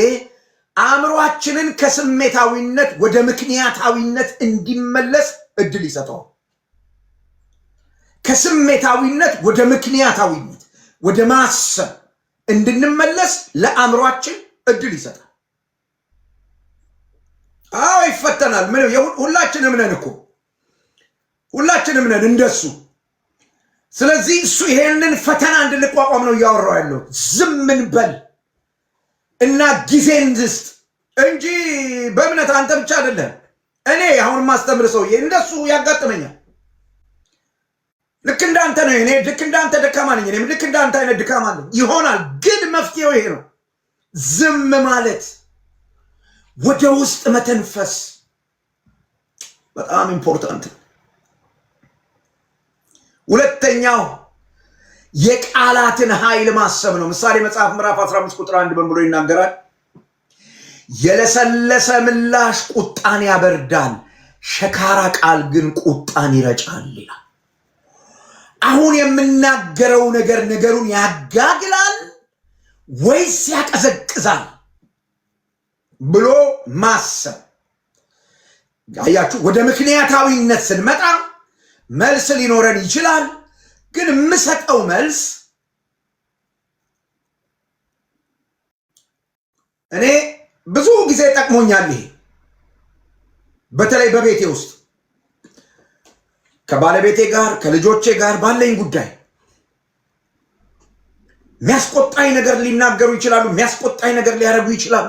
አእምሯችንን ከስሜታዊነት ወደ ምክንያታዊነት እንዲመለስ እድል ይሰጠዋል። ከስሜታዊነት ወደ ምክንያታዊነት ወደ ማሰብ እንድንመለስ ለአእምሯችን እድል ይሰጣል። አዎ ይፈተናል። ምን ሁላችንም ነን እኮ ሁላችንም ነን እንደሱ። ስለዚህ እሱ ይሄንን ፈተና እንድንቋቋም ነው እያወራው ያለው። ዝም እንበል እና ጊዜ እንስጥ እንጂ በእምነት አንተ ብቻ አይደለም። እኔ አሁን ማስተምር ሰውዬ እንደሱ ያጋጥመኛል። ልክ እንዳንተ ነው። እኔ ልክ እንዳንተ ደካማ ነኝ። እኔም ልክ እንዳንተ አይነት ድካም አለኝ ይሆናል። ግን መፍትሄው ይሄ ነው። ዝም ማለት፣ ወደ ውስጥ መተንፈስ በጣም important ነው። ሁለተኛው የቃላትን ኃይል ማሰብ ነው። ምሳሌ መጽሐፍ ምዕራፍ 15 ቁጥር 1 ምን ብሎ ይናገራል? የለሰለሰ ምላሽ ቁጣን ያበርዳል፣ ሸካራ ቃል ግን ቁጣን ይረጫል ይላል። አሁን የምናገረው ነገር ነገሩን ያጋግላል ወይስ ያቀዘቅዛል ብሎ ማሰብ። አያችሁ፣ ወደ ምክንያታዊነት ስንመጣ መልስ ሊኖረን ይችላል። ግን የምሰጠው መልስ እኔ ብዙ ጊዜ ጠቅሞኛል። ይሄ በተለይ በቤቴ ውስጥ ከባለቤቴ ጋር ከልጆቼ ጋር ባለኝ ጉዳይ የሚያስቆጣኝ ነገር ሊናገሩ ይችላሉ። የሚያስቆጣኝ ነገር ሊያደርጉ ይችላሉ።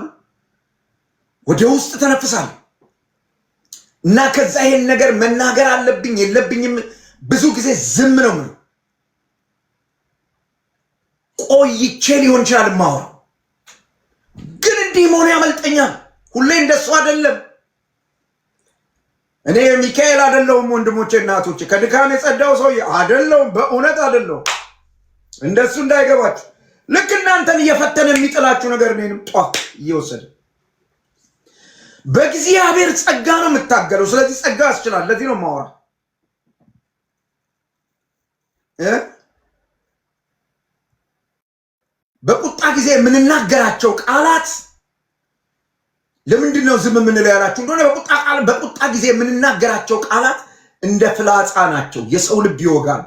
ወደ ውስጥ ተነፍሳለሁ እና ከዛ ይሄን ነገር መናገር አለብኝ የለብኝም፣ ብዙ ጊዜ ዝም ነው የምለው። ቆይቼ ሊሆን ይችላል የማወራው፣ ግን እንዲህ መሆኑ ያመልጠኛል። ሁሌ እንደሱ አይደለም። እኔ ሚካኤል አይደለሁም ወንድሞቼ እናቶቼ፣ ከድካም የጸዳው ሰውዬ አይደለሁም፣ በእውነት አይደለሁም። እንደሱ እንዳይገባችሁ። ልክ እናንተን እየፈተነ የሚጥላችሁ ነገር እኔንም ጧ እየወሰደ በእግዚአብሔር ጸጋ ነው የምታገለው። ስለዚህ ጸጋ ያስችላል። ለዚህ ነው የማወራ እ በቁጣ ጊዜ የምንናገራቸው ቃላት ለምንድን ነው ዝም የምንለው ያላችሁ እንደሆነ በቁጣ ጊዜ የምንናገራቸው ቃላት እንደ ፍላጻ ናቸው። የሰው ልብ ይወጋሉ፣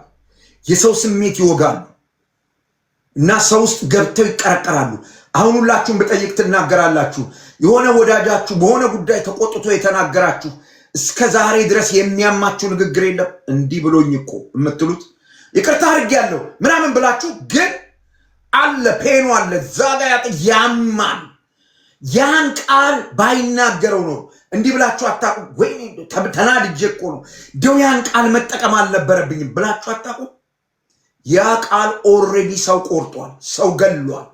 የሰው ስሜት ይወጋሉ እና ሰው ውስጥ ገብተው ይቀረቀራሉ። አሁን ሁላችሁም ብጠይቅ ትናገራላችሁ። የሆነ ወዳጃችሁ በሆነ ጉዳይ ተቆጥቶ የተናገራችሁ እስከ ዛሬ ድረስ የሚያማችሁ ንግግር የለም። እንዲህ ብሎኝ እኮ የምትሉት ይቅርታ አድርጌያለሁ ምናምን ብላችሁ ግን አለ ፔኑ አለ እዛ ጋ ያማል። ያን ቃል ባይናገረው ኖሮ እንዲህ ብላችሁ አታውቁም። ወይኔ ተናድጄ እኮ ነው እንደው ያን ቃል መጠቀም አልነበረብኝም ብላችሁ አታውቁም። ያ ቃል already ሰው ቆርጧል፣ ሰው ገሏል።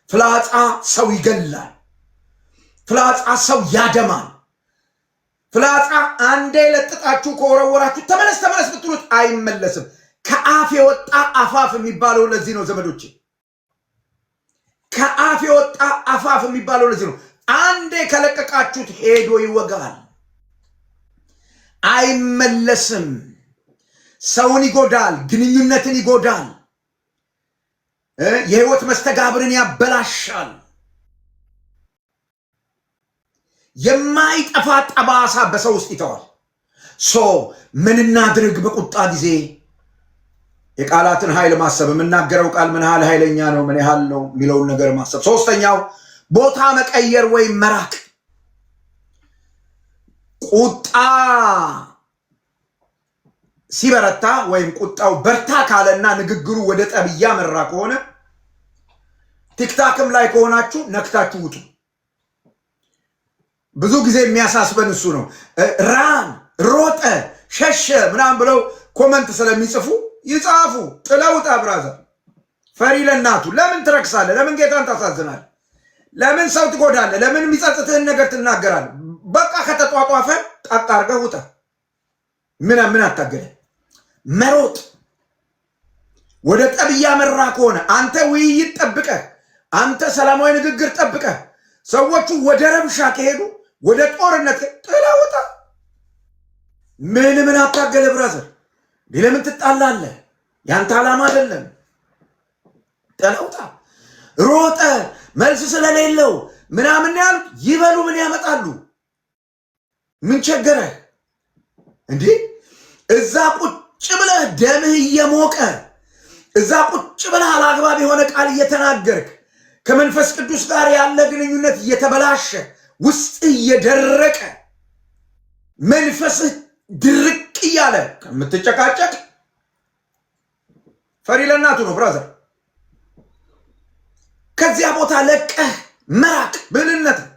ፍላጻ ሰው ይገላል። ፍላጻ ሰው ያደማል። ፍላጻ አንዴ ለጥጣችሁ ከወረወራችሁ ተመለስ ተመለስ ብትሉት አይመለስም። ከአፍ የወጣ አፋፍ የሚባለው ለዚህ ነው ዘመዶቼ። ከአፍ የወጣ አፋፍ የሚባለው ለዚህ ነው። አንዴ ከለቀቃችሁት ሄዶ ይወጋል፣ አይመለስም። ሰውን ይጎዳል፣ ግንኙነትን ይጎዳል፣ የህይወት መስተጋብርን ያበላሻል። የማይጠፋ ጠባሳ በሰው ውስጥ ይተዋል። So ምን እናድርግ? በቁጣ ጊዜ የቃላትን ኃይል ማሰብ፣ የምናገረው ቃል ምን ያህል ኃይለኛ ነው፣ ምን ያህል ነው የሚለውን ነገር ማሰብ። ሶስተኛው ቦታ መቀየር ወይም መራቅ። ቁጣ ሲበረታ ወይም ቁጣው በርታ ካለና ንግግሩ ወደ ጠብ እያመራ ከሆነ TikTok ም ላይ ከሆናችሁ ነክታችሁ ውጡ። ብዙ ጊዜ የሚያሳስበን እሱ ነው። ran ሮጠ፣ ሸሸ ምናምን ብለው comment ስለሚጽፉ ይጻፉ። ጥለህ ውጣ brother። ፈሪ ለእናቱ ለምን ትረክሳለህ? ለምን ጌታን ታሳዝናለህ? ለምን ሰው ትጎዳለህ? ለምን የሚጸጽትህን ነገር ትናገራለህ? በቃ ከተጧጧፈ ጠቅ አድርገህ ውጣ። ምን ምን አታገለ? መሮጥ ወደ ጠብ እያመራ ከሆነ አንተ ውይይት ጠብቀህ፣ አንተ ሰላማዊ ንግግር ጠብቀህ፣ ሰዎቹ ወደ ረብሻ ከሄዱ ወደ ጦርነት ጥለህ ውጣ። ምን ምን አታገለ brother? ለምን ትጣላለህ? ያንተ ዓላማ አይደለም። ጥለህ ውጣ። ሮጠ መልስ ስለሌለው ምናምን ያሉት ይበሉ። ምን ያመጣሉ? ምን ቸገረህ እንዴ? እዛ ቁጭ ብለህ ደምህ እየሞቀ እዛ ቁጭ ብለህ አላግባብ የሆነ ቃል እየተናገርክ ከመንፈስ ቅዱስ ጋር ያለ ግንኙነት እየተበላሸ ውስጥ እየደረቀ መንፈስህ ድርቅ እያለ ከምትጨቃጨቅ ፈሪ ለእናቱ ነው brother። ከዚያ ቦታ ለቀህ መራቅ ብልህነት ነው።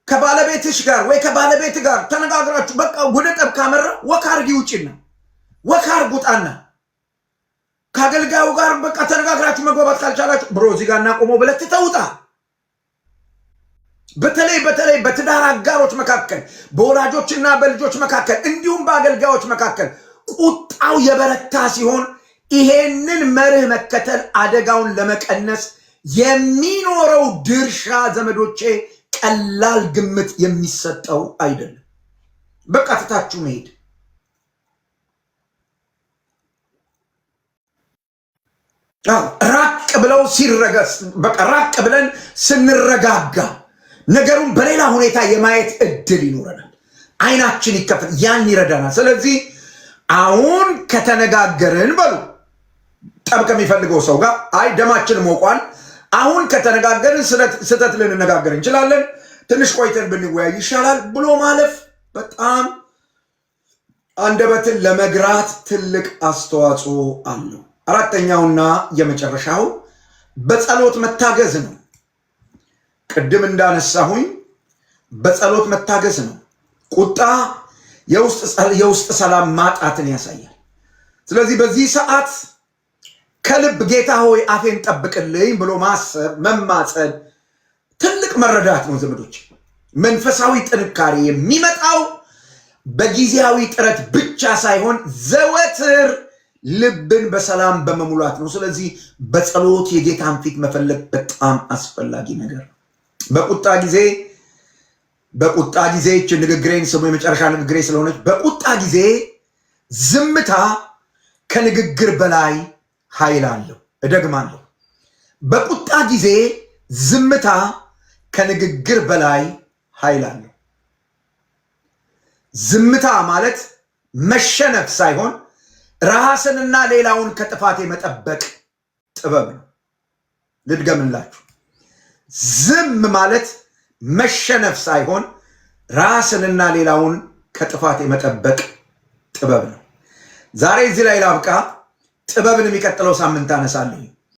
ከባለቤትሽ ጋር ወይ ከባለቤት ጋር ተነጋግራችሁ በቃ ወደ ጠብ ካመራ walk አድርጊ ውጪና፣ Walk አርጉጣና ከአገልጋዩ ጋር በቃ ተነጋግራችሁ መግባባት ካልቻላችሁ bro እዚህ ጋር እናቆመው ብለህ ትተውጣ። በተለይ በተለይ በትዳር አጋሮች መካከል፣ በወላጆችና በልጆች መካከል፣ እንዲሁም በአገልጋዮች መካከል ቁጣው የበረታ ሲሆን ይሄንን መርህ መከተል አደጋውን ለመቀነስ የሚኖረው ድርሻ ዘመዶቼ ቀላል ግምት የሚሰጠው አይደለም። በቃ ትታችሁ መሄድ። ራቅ ብለው ሲረገስ በቃ ራቅ ብለን ስንረጋጋ ነገሩን በሌላ ሁኔታ የማየት እድል ይኖረናል። አይናችን ይከፈት፣ ያን ይረዳናል። ስለዚህ አሁን ከተነጋገርን በሉ ጠብ ከሚፈልገው ሰው ጋር አይ ደማችን ሞቋል፣ አሁን ከተነጋገርን ስህተት ልንነጋገር እንችላለን፣ ትንሽ ቆይተን ብንወያይ ይሻላል ብሎ ማለፍ በጣም አንደበትን ለመግራት ትልቅ አስተዋጽኦ አለው። አራተኛውና የመጨረሻው በጸሎት መታገዝ ነው። ቅድም እንዳነሳሁኝ በጸሎት መታገዝ ነው። ቁጣ የውስጥ ሰላም ማጣትን ያሳያል። ስለዚህ በዚህ ሰዓት ከልብ ጌታ ሆይ አፌን ጠብቅልኝ ብሎ ማሰብ መማፀን ትልቅ መረዳት ነው ዘመዶች። መንፈሳዊ ጥንካሬ የሚመጣው በጊዜያዊ ጥረት ብቻ ሳይሆን ዘወትር ልብን በሰላም በመሙላት ነው። ስለዚህ በጸሎት የጌታን ፊት መፈለግ በጣም አስፈላጊ ነገር ነው። በቁጣ ጊዜ በቁጣ ጊዜ ይህች ንግግሬን ስሙ፣ የመጨረሻ ንግግሬ ስለሆነች፣ በቁጣ ጊዜ ዝምታ ከንግግር በላይ ኃይል አለው። እደግማለሁ። በቁጣ ጊዜ ዝምታ ከንግግር በላይ ኃይል አለው። ዝምታ ማለት መሸነፍ ሳይሆን ራስንና ሌላውን ከጥፋት የመጠበቅ ጥበብ ነው። ልድገምላችሁ። ዝም ማለት መሸነፍ ሳይሆን ራስንና ሌላውን ከጥፋት የመጠበቅ ጥበብ ነው። ዛሬ እዚህ ላይ ላብቃ። ጥበብን የሚቀጥለው ሳምንት አነሳለሁ።